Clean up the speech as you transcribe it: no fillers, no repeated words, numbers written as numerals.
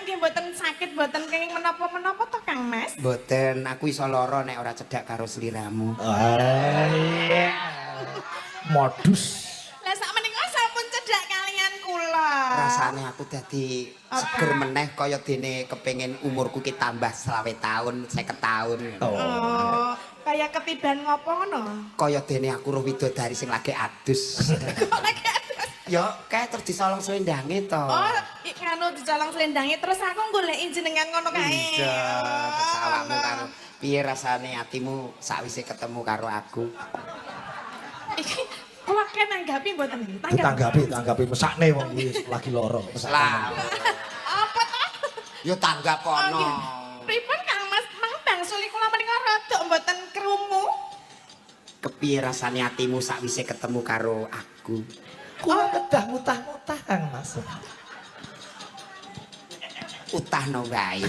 nggih mboten sakit, mboten kenging menapa-menapa to, Kang Mas? Mboten, aku iso lara nek ora cedhak karo sliramu. Ah, iya. Modus. Lah, sak menika sampun cedhak kalian kula. Rasane aku dadi seger meneh, kaya dene kepengin umurku ki tambah 25 tahun, 50 tahun. Oh. Oh, kaya ketiban ngopo ngono? Kaya dene aku roh widodari sing lagi adus. Kok lagi adus? Ya, kae terus disolong slendange to. Oh, nganu, dicolong slendange terus aku goleki jenengan ngono kae. Iya, terus Oh, awakmu ngono. karo piye rasane atimu sakwise ketemu karo aku? Iki kula kan nanggapi mboten? Tanggap. Ditanggapi, tanggapi, mesakne wong kuwi lagi lara. Mesakne. Lah, Apa to? ya tanggap Oh, kono. nggih. Pripun, Kang Mas? Mang bangsuli kula menika rada mboten krungu. Kepiye rasane atimu sakwise ketemu karo aku? Kula kedah mutah-mutah, Kang Mas. Utahno wae.